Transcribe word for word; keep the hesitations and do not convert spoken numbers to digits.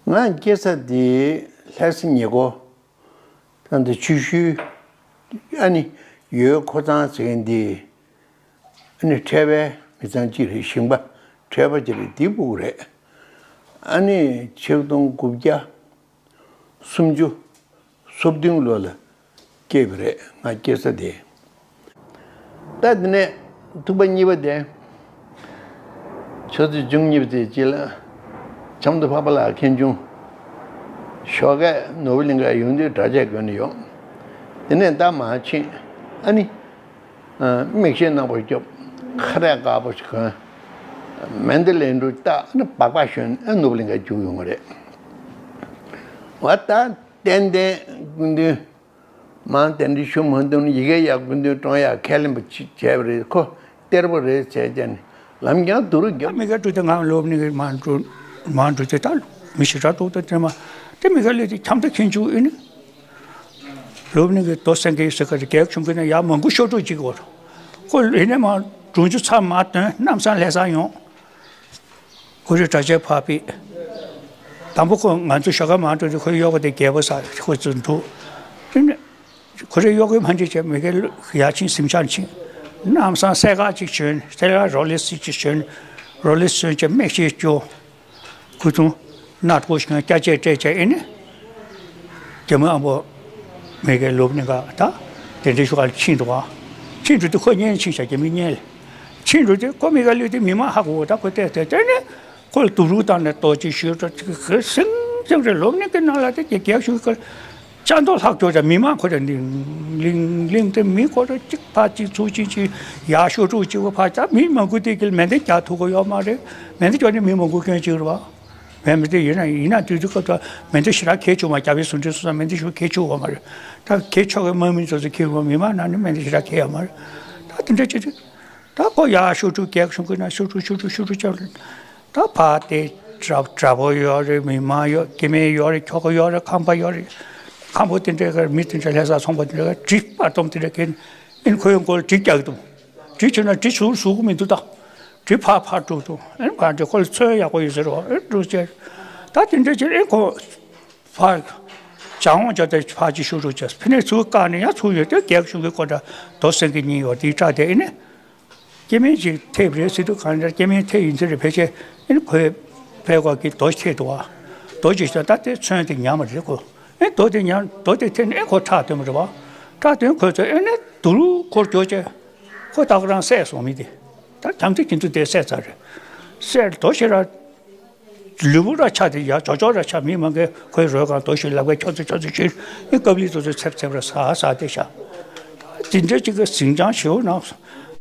ང་སྐྱེས་ས་དེ་ལྷ་ས་ཉེ་འཁོར། ད་ལྟ་ཆུ་ཤུལ། ཨ་ནི་ཡོལ་ཁོ་ཚང་ཟེར་མཁན་དེ། ཨ་ནི་འཕྲད་པའི་མི་ཚང་གཅིག་རེད། ཞིང་པ་འཕྲད་པ་གཅིག་རེད། དེ་ཕྲུ་གུ་རེད། ཨ་ནི་ཆིག་སྟོང་དགུ་བརྒྱ་སུམ་ཅུ་སོ་བདུན་ལོ་ལ་སྐྱེས་པ་རེད། ང་སྐྱེས་ས་དེ། ད་དེ་ནས་ཐུག་པ་གཉིས་པ་དེ། ཆུ་ཚོད་བཅུ་གཉིས་པ་དེ་དཀྱིལ་ལ་ཆབ་མདོ་འཕགས་པ་ལགས་མཁན་ཆུང་ཞོགས་ཀས་ནོར་བུ་གླིང་ག་ཡོང་དུས་གྲྭ་ཆས་གྱོན་ནས་ཡོང་། དེ་ནས་ད་མར་ཕྱིན། ཨ་ནི། ཨ། མིག་ཤེལ་ནག་པོ་སྐྱོབ། ཁ་རས་དཀར་པོ་ཞིག་གོན། མཎྜལ་ལེན་འགྲོ་ལྟ། ཨ་ནི་སྦག་སྦག་ཞོན། ཨ། ནོར་བུ་གླིང་ག་རྒྱུགས་ཡོང་བ་རེད། འོ་ད་ཏན་ཏན་སྐུ་མདུན། མང་གདན་འདྲེན་ཞུ་མ་ཐུབ་ན་ཡི་གེ་ཡག་སྐུ་མདུན་བཀྲོངས་ཡག་ཁས་ལེན་པ་ཅིག་བྱས་པ་རེད། ཁོ་གཏེར་པོ་རེད་ཟེར་བྱས་ནས་ལམ་རྐྱང་སྡུག་རུ་བརྒྱབ། མི་ག་འགྲོ་དེ་ང་ལོབ་ནི་གི་མང་འགྲོ་མང་འགྲོ་དེ་ད་མི་ཞེ་དྲག་འགྲོ་དེ་དེ་མ་དེ་མི་ག་ལས་དེ་འཆམ་དུ་ཁྱེར་བཅུག་ཨེ་ནི། ལོབ་ནི་གི་རྡོ་སེང་གེ་ཟེར་ག་རེ་རྒྱལ་ཁབ་ཆུང་གི་ན་ཡག་མང་པོ་ཤོར་འགྲོ་ཅིག་གོ། ཁོ་ལས་ནས་མང་འགྲོ་རྒྱུ་ཚར་མ་དོན་ནམ་སང་ལྷ་ས་ཡོང་། ཁོ་རེ་གྲྭ་ཆས་ཕར་ཕུད། དང་པོ་ཁོ་ང་ཚོ་ཞོགས་ཀ་མར་འགྲོ་དུས་ཁོའི་གཡོག་པོ་དེ་རྒྱལ་པོ་ཟེར་ཁོ་ཚོ་འདུག་དེ་ནས་ཁོ་རེ་གཡོག་པོས་མ་འདྲི་བྱས་མི་གའི་ཡར་ཕྱིན་གཟིམ་ཤག་ཕྱིན། ནམ་སང་སེར་ཁ་ཅིག་གྱོན། སེར་ཁ་རོ་ལེགས་སི་ཅིག་གྱོན། རོ་ལེགས་སི་གྱོན་བྱས་མིག་ཤེལ་གྱོན། ཁོ་ཚོ་སྣ་ཐོག་ཞིག་སྐྱ་ཆས་སྤྲས་བྱས་ཨེ་ནི། རྒྱ་མི་ཨ་མོ་མི་གའི་ལོབ་ནི་ག་ད་གདན་འདྲེན་ཞུ་ག་ལ་ཕྱིན་འདུག་ག་ཕྱིན་འགྲོ་དུས་ཁོ་བརྙན་ཕྱིན་བཞག་རྒྱ་མི་བརྙན་ལ། ཕྱིན་འགྲོ་དུས་ཁོ་མི་ག་ལུས་དུས་མི་མང་ཧ་གོ་ད་ཁོ་བལྟས་བལྟས་དེ་ནས་ཁོ་ལ་དུག་རུ་བཏང་ནས་ལྟོ་ཅིག་ཞུས་འགྲོ་ཅིག་གི་སེང་སེང་རེ་ལོབ་ནི་གི་ནང་ལ་དེ་རྒྱ་རྒྱག་ཞུ་གི་ཅང་ཏོག་ལྷག་འགྱོ་ད་མི་མང་ཁོ་རེ་ལིང་ལིང་དེ་མི་ཁོ་རེ་གཅིག་ཕར་གཅིག་ཚུར་གཅིག་གཅིག་ཡར་ཤོག་དྲུག་གཅིག་པོ་ཕར་ད་མི་མང་པོ་དེ་གི་མེ་མདའ་རྒྱག་ཐུབ་གི་ཡོད་མ་རེད། མེ་མདའ་རྒྱག་ནི་མི་མང་པོ་སྐྱོན་གཅིག་རེད་བ། མེ་མདའ་ཡིན་ན་ཡིན་ན་དུས་ཚོད་སྐབས་དུ་མེ་མདའ་ཞེ་དྲག་གས་བཅུག་མ། རྒྱ་བལ་ཟུང་འབྲེལ་སོང་ཙང་མེ་མདའ་ཞུ་གས་བཅུག་ཡོད་མ་རེད། ད་གས་ཆོག་གི་དམག་མི་ཚོ་ཚོ་གས་ཡོད་མ། མི་མང་ནང་ནས་མེ་མདའ་ཞེ་དྲག་གས་ཡོད་མ་རེད། ད་དེ་འདྲ་བྱེད་དུས་ད་ཁོ་ཡར་ཤོག་དྲུག་རྒྱག་གཞུང་གི་ན་ཤོག་དྲུག་ཤོག་དྲུག་ཤོག་དྲུག་བྱས། ད་ཕར་དེ་དྲ་དྲ་པོ་ཡོད་རེད། མི་མང་ཡོད། སྐྱེ་དམན་ཡོད་རེད། ཁྱོ་ག་ཡོད་རེད། ཁང་པ་ཡོད་རེད། ཁང་པ་དེ་འདྲའི་གར་མི་དེ་འདྲ་ལྷ་ས་ཚོང་པ་དེ་འདྲ་གར་གྲི་སྤར་སྡོམ་དེ་འདྲ་གས་ཨིན། ཁོའི་མགོ་ལ་གྲི་བཀྱག་འདུག་གྲི་བྱུང་ན་གྲི་ཟུར་ཟུར་གི་མི་འདུག་ད་གྲི་ཕར་ཕར་དཀྲུགས་འདུག་ཨེ་ཕར་འདྲ་ཁོ་ལ་མཚོན་ཡག་པོ་ཡོད་ཟེར་བ། ཨེ་འདྲ་བྱས་ད་དེ་འདྲ་བྱས་ཨེ་ཁོ་ཕར་བྱང་འོང་བྱས་ཏེ་ཕར་ཅིག་ཤོག་དྲུག་བྱས། ཕ་ནས་ཚུར་བཀག་ནས་ཡང་ཚུར་ཡོད་དེ་རྒྱག་གཞུང་གི་སྐོར་འདྲ་རྡོ་སེང་གེ་གཉིས་ཡོད་དེའི་སྐྲ་དེ་ཨེ་ནས། སྐྱེ་དམན་ཅིག་ཐེབས་རེད་ཟེར་དུས་གང་འདྲ་སྐྱེ་དམན་ཐེབས་ཡིན་ཚེ་རེད་ཕལ་ཆེར་ཨེ་ནི་ཁོའི་ཕའི་སྐོར་གྱི་རྡོ་ཐེབས་འདུག་བ། རྡོ་ཅིག་ཤོག་ད་དེ་མཚོན་དེ་ཉར་མ་རེད་ཁོ། ཨེ་རྡོ་དེ་ཉར་རྡོ་དེ་ཐེབས་ནས་ཨེ་ཁོ་ཁྲག་འདོན་པ་རེད་བ། ཁྲག་འདོན་ཁོ་ཚོ་ཨེ་ནི་དུ་རུ་ཁོར་འགྱོ་བྱས། ཁོ་ད་ག་རང་བསད་སོང་མི་དེ། ད་དམ་ཚིག་གི་འདུག་དེ་བསད་ཚར་རེད། བསད་རྡོ་ཞེ་ར། ལུས་པོ་ར་ཆག་དེ་ཡ་ཅོག་ཅོག་ར་ཆག་མི་མང་གི་ཁོའི་རོལ་གང་དོ་ཞིག་ལབ་ག་ཁྱོད་ཚོ་ཁྱོད་ཚོ་ཞིག་ཨེ་ཀབ་ལི་ཚོ་ཚོ་ཚེབ་ཚེབ་ར་ཟ་ཟ་དེ་ཤ། དེ་འདྲ་ཅིག་གི་ཟིང་ཅང་ཞེའུ་ནང་